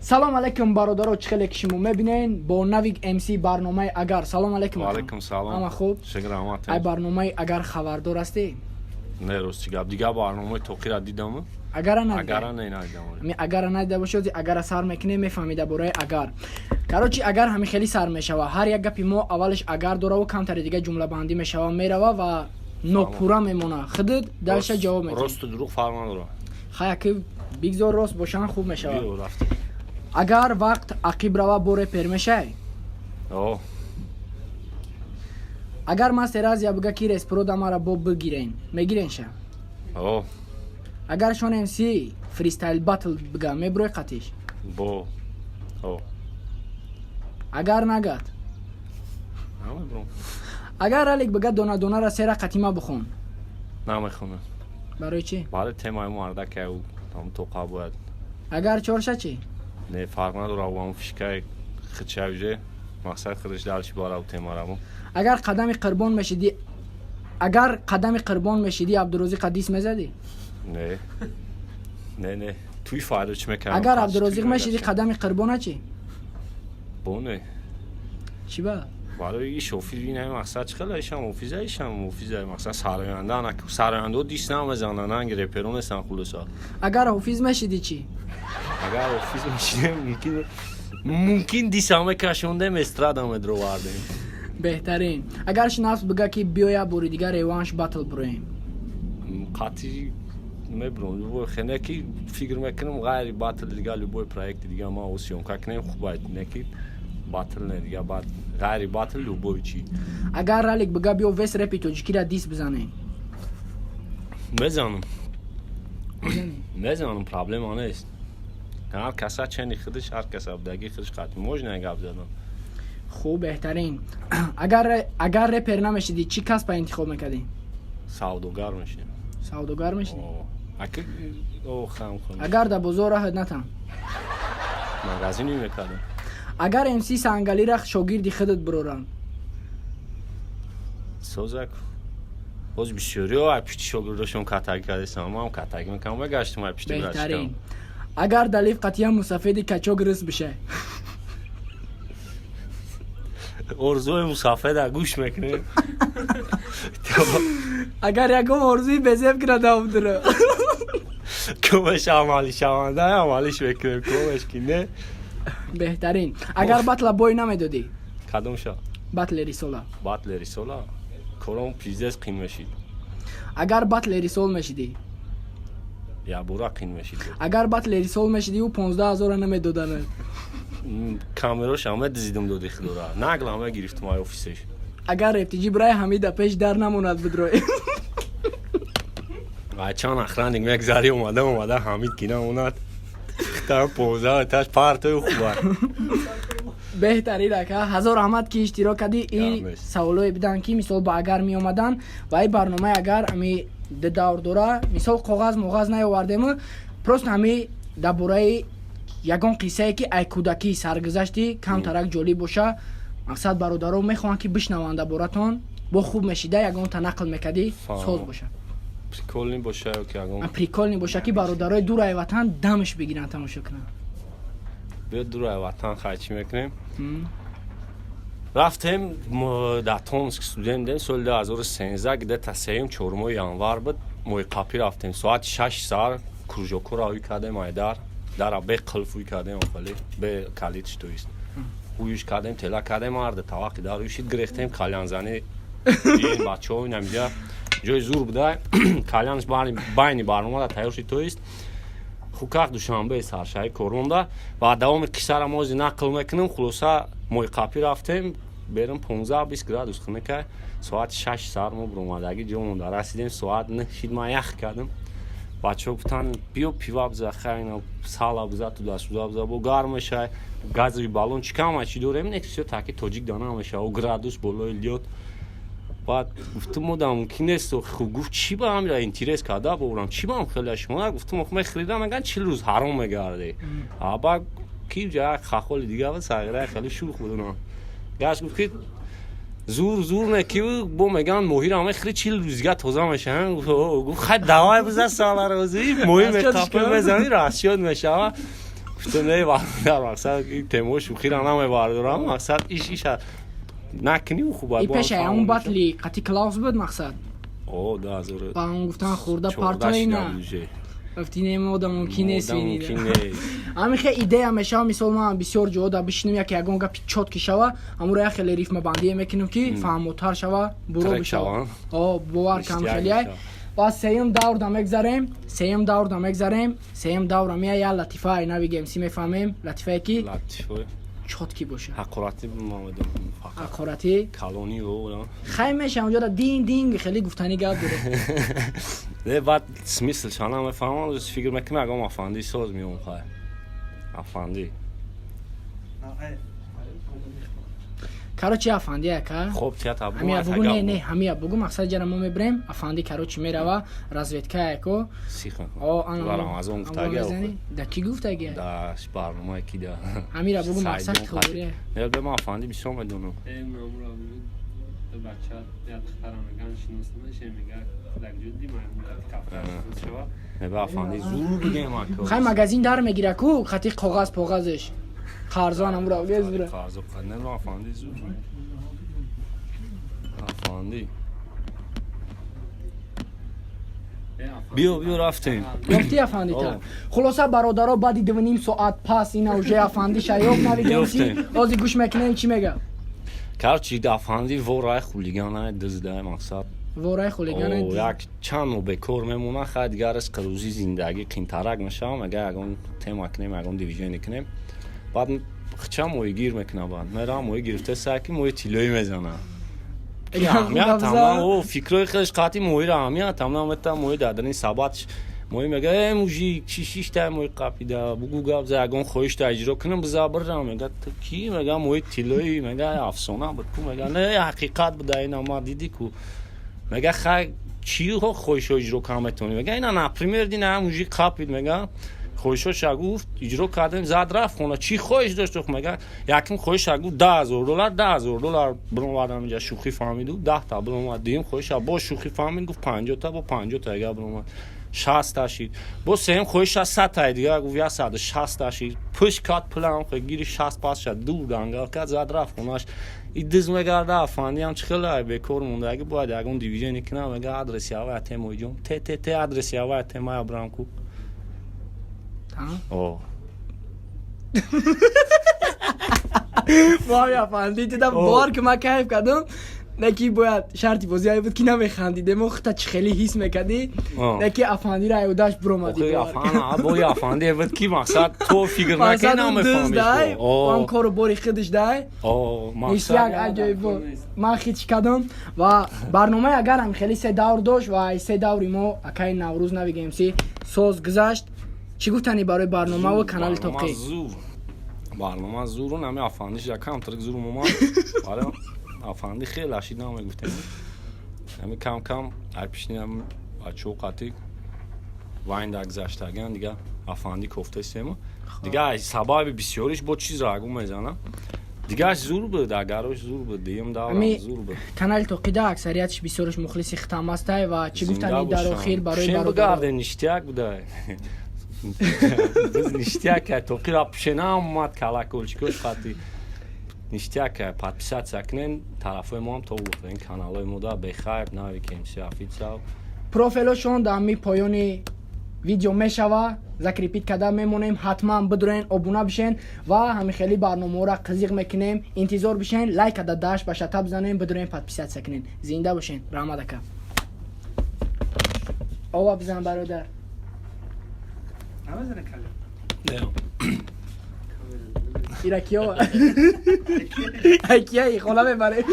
Салом алейкум, бародаро! Чӣ хеле ки шумо мебинен, бо Навик МС барномаи «Агар». Салом алейкум. Алейкум салом. Ама хуб? Шукр, раҳмат. Ай барномаи «Агар» хабардор ҳастӣ? Не, рости гап, дигар барномаи тоқира дидам. Агара? Агара не, надидам. Ами агара надида бошед, агара сар мекунем, мефаҳмӣ дар бораи «Агар». Короче, «Агар» ҳами хеле сар мешава. Ҳар як гапи мо аввалаш «агар» дораву камтари дига ҷумлабандӣ мешава, мерава ва нопурра мемона. Худат дальше ҷавоб медиҳӣ. Росту дурӯғ фарқ надорад. Хая, ки бигзор рост бошанд, хуб мешава. Биё, рафтем. Агар вақт ақиб рава, бо репер мешай? О. Агар Мастер Азия бига, ки респрода мара бо бигирен, мегиренша? О. Агар Шон МС фристайл батл бига, мебурой қатиш? Бо, о. Агар нагад? Намебурам. Агар Алик бига, дона донара сера қатима бихон? Намехонам. Барои чӣ? Барои темаи мардака ҳам тоқа бояд. Агар чорша чӣ? Не, фарқ надорад, ҳам фишкаи хидша уже мақсад худаш дальше барав темарамо. Агар қадами қурбон мешидӣ, агар қадами қурбон мешидӣ, Абдурозиқа дис мезадӣ? Не, не, не, туи файдо чӣ мекардам? Агар Абдурозиқ мешидӣ, қадами қурбона чӣ? Бо не. Чӣ ба? Барои иш офиз ин ҳами мақсад чӣ хела, ишам офиза, ишам офиза, мақсад сароянда, ана сарояндао дис намезананд, анги реперо нестанд, хулоса. Агар ҳофиз мешидӣ чӣ? Агар офиз мешидем, мумкин дисам мекашондем, эстрада медровардем. Беҳтарин. Агар Шинафс бига, ки биёя, бори дигар реванш батл буроем? Қатъи мебурам, любой хене ки фикр мекунам, ғайри батл дига любой проекти дига ма съёмка кунем, хуб, не ки батл, не, дига баъд ғайри батл любой чи. Агар Ралик бига, биё, весь репи тоҷикира дис бизанем? Мезанам, мезанам, проблема нест. Ҳар каса чени худаш, ҳар каса будаги худаш, қатъи можно гап задан. Хуб, беҳтарин. Агар репер намешидӣ, чӣ касба интихоб мекардӣ? Савдогар мешидем. Савдогар мешидӣ? Аки о хам хун. Агар дар бозор раҳат натам? Магазини мекардам. Агар МС Сангалира шогирди худат бироранд? Созак, боз бисёриҳо ай пишти шогирдошон катагӣ кардастам, ман катагӣ мекардам, мегаштам ай пишти. Беҳтарин. Агар далиф қатъиян мусафеди качок рис биша? Орзуи мусафеда гӯш мекунем. Агар ягон орзуи безеб кунад, абдура? Кумаш амалӣ шаванда, амалиш мекунем, кумаш ки не. Беҳтарин. Агар батла бой намедодӣ? Кадомша? Батле рисола. Батле рисола кором пиздец қин мешид. Агар батле рисол мешидӣ? Ябура қин мешид. Агар батле рисол мешидӣ, ӯ 15 000-а намедоданад? Камерош ҳама дизидим, доди худора, нагл ҳама гирифтум ай офисеш. Агар рептиҷи бирай, ҳамида пеш дар намонад, бидрой? Ва чанд охранник мегзари, омада омада, Ҳамид ки намонад, там 15 таш партои хуба. Беҳтарин, ака, ҳазор раҳмат, ки иштирок кардӣ. И Гап нест. саволое биданд, ки мисол ба «Агар» меомаданд ва и барномаи «Агар» ами ду давр дора. Мисол, коғаз моғаз наёвардему, просто ҳами дар бораи ягон қиссае, ки ай кӯдакӣ саргузашти камтарак ҷолиб боша, мақсад бародаро мехоҳанд, ки бишнаванд дар боратон, бо хуб мешида, ягонта нақл мекардӣ. Фаҳмо. Соз боша. Прикольный боша ё ки ягон? Прикольный боша, ки бародарои дурай ватан дамш бигиранд, тамошо кунанд. Биё, дурай ватан, хай, чӣ мекунем? М? Рафтем дар Томск, студент будем, соли 2013, где-то сеюм, чорумои январ буд. Моҳи қапӣ рафтем, соати 6 сар кружокҳоро ҳуй кардем, айдар дара бе қилф ҳуй кардем, охали бе калидш, то есть ҳуюш кардем, тела кардем, ҳарда таваққи дар ҳуй шид, гирехтем калянзани бачаҳо. Инамиҷа ҷои зур буда, калянш байни барномада тайёр шид, то есть хуках Душанбе саршаҳи коронда. Ва давоми қиссара мози нақл мекунем. Хулоса, моҳи қапӣ рафтем берун, 15-20 градус хунука, соати 6 сар мо буромадагӣ ҷо монда, расидем, соат 9 шид, ман ях кардам. Бачаҳо гуфтанд, биё, пива биза, хайна сала биза, туда-сюда биза, бо гарм мешай, газовый баллон чӣ кама чӣ дорем, не, всё таки тоҷик да намеша, о градус болои лёд. Баъд гуфтум, мода мумкин нест. Хуб, гуфт, чӣ ба ҳамира интерес карда бурам, чӣ ба ҳам хеле шумо? Гуфтум, ох, мехӯридам, меган, 40 рӯз ҳаром мегарди. Аба ки ҷа хахоли дига буд, сағира, хеле шӯх будунам. Гашт, гуфт, ки зур зур не, ки бо меган, моҳира мехӯри, 40 рӯз дига тоза меша. Гуфт, хай, давай, биза, саларозӣ моҳи меқапа мезани, расчёт мешава. Гуфтам, не, бародар, мақсад ин темаи шӯхиро намебардорам, мақсад иш иша накунӣ, хуб. И пеша он батли қати Клаус буд, мақсад. О, 2000 Ба он гуфтан, хурда партои на. Гуфти, не, мода мумкин нест. Ҳамин хе идея мешава. Мисол, ман бисёр ҷода бишинем, яке ягон гапи чёткий шава, ҳамуро як хеле рифмабандие мекунем, ки фаҳмотар шава, буро бишава. О, бовар кам хелияй. Ва сеюм даврда мегзарем, сеюм даврда мегзарем. Сеюм давра мея я латифаи нави гемси мефаҳмем, латифае ки чёткий боша. Ҳақоратӣ. Ҳақоратӣ. Калони. Хай, меша, онҷода дин динг хеле гуфтанӣ гап дорем. Не, баъд смысл ша намефаҳмам, фикр мекунам, ягон афанди соз меом. Хай, афанди. Короче, афанди ака. Хоб, театр. Ҳамия бугу, не, не, ҳамия бугу, мақсад ҷара мо мебирем, афанди, короче, мерава разведка яко. О, Рамазон гуфтаги. Да ки гуфтаги? Да барномаи ки да. Ҳамира бугу, мақсад хубре. Не, бе, ман афанди бисёр медонам. Бача я духтара меган, шинос намеше, мега, дар ҷудди шава. Не, бе, афанди зур будем ака. Хай, магазин дар мегира ку, хати коғаз поғазш қарзон ҳамура гезбура. Қарзо не, афанди зур. Афанди. Биё, биё, рафтем. Ёфти афандита. Хулоса, бародаро, баъди 2,5 соат пас ина уже афанди шаёф навигемси. Ози гӯш мекунем, чӣ мега. Короче, афанди ворай хулигана, диздай, мақсад. Ворай хулигана. Як чанд моҳ бекор мемона, хай, дигар ризқи рӯзӣ, зиндагӣ қинтарак мешавам, мега, ягон тема кунем, ягон движение кунем. Баъд хча моҳигир мекуна, баъд мерам, моҳӣ гирифта, сай ки моҳи тиллоӣ мезана. Аҳамият ам, фикрои хелеш қатъи моҳиро аҳамият ам намета, моҳи дар дарини сабат моҳӣ мега: «Э, мужик, чӣ шишта моҳи қапида? Бугу, гап за, ягон хоҳишта иҷро кунам, биза бирам». Мега: «Ту кӣ?» Мега: «Моҳи тиллоӣ». Мега: «Афсона буд ку». Мега: «Не, ҳақиқат буда, ина ма дидӣ ку». Мега: «Хай, чӣ хоҳишҳо иҷро кунам метавонӣ?» Мега: «Ина, например, дина мужик қапид». Мега: «Хоҳишҳоша гуфт, иҷро кардем, зад, рафт хона. Чӣ хоҳиш дошт?» Мега: «Якум хоҳиша гуфт, 10 000 доллар, 10 000 доллар биромадам инҷа, шӯхӣ фаҳмиду 10 та биромад. Дуюм хоҳиша боз шӯхӣ фаҳмид, гуфт 50 та, бо 50 та дига биромад, 60 та шид. Бо сеюм хоҳиша 100 таи дига гуфт, 160 та шид. Пӯш кард, пулам гири, 60 пас шад, дур дангал кард, зад, рафт хонаш». И диз мегарда, афандиам чӣ хеле бекор мондаги, бояд ягон движение кунам. Мега: «Адреси авая темоиҷон, те те те, адреси авая темая бирам ку». О. Вай, афанди, дидам, бовар ки, ман кайф кардам. Не ки бояд шарти бозӣ буд, ки намехандидем, хта чӣ хеле ҳис мекардӣ, не ки афандиро айудаш биромадӣ. Бои афанди буд, ки мақсад то фикр накунӣ, намефаҳмӣ. Он кору бори худаш дай як аҷоиб буд, ман хич кардам. Ва барномаи агарам хеле се давр дошт ва се даври мо акаи Наврӯз навигемси соз гузашт. Чӣ гуфтанӣ барои барнома ва канали Тоқӣ? Зур барнома, зуру нами афандиш якам трик зурум омад. Барои афанди хеле ашид намегуфтем, ами кам кам ай пишниам бачаҳо қатӣ вайнда гузаштагиан, дига афанди кофтесему, дига сабаби бисёриш бо чиз рагу мезанам, дигаш зур буд, агарош зур буд, дуюм даврам зур буд. Канали Тоқида аксариятш бисёрш мухлиси хитам ҳастай. Ва чӣ гуфтанӣ дар охир барои бародаро? Ништяк буда, биз ништяк, Тоқира пушена омад, колокольчик ош қати ништяк. Подписаться кунен тарафҳои моам, то ин каналҳои мо да бехайр нави кмс официал. Профилошон дар ҳами поёни видео мешава, закрепить карда мемонем. Ҳатман бидурен, обуна бишен ва ҳами хели барномаҳоро қизиқ мекунем. Интизор бишен, лайк када дашт ба шата бизанем, бидурен, подписаться кунен. Зинда бошен, раҳмат, ака. Ова бизан, бародар. Намезане кале. Ира киёва? Кия хона мебаре?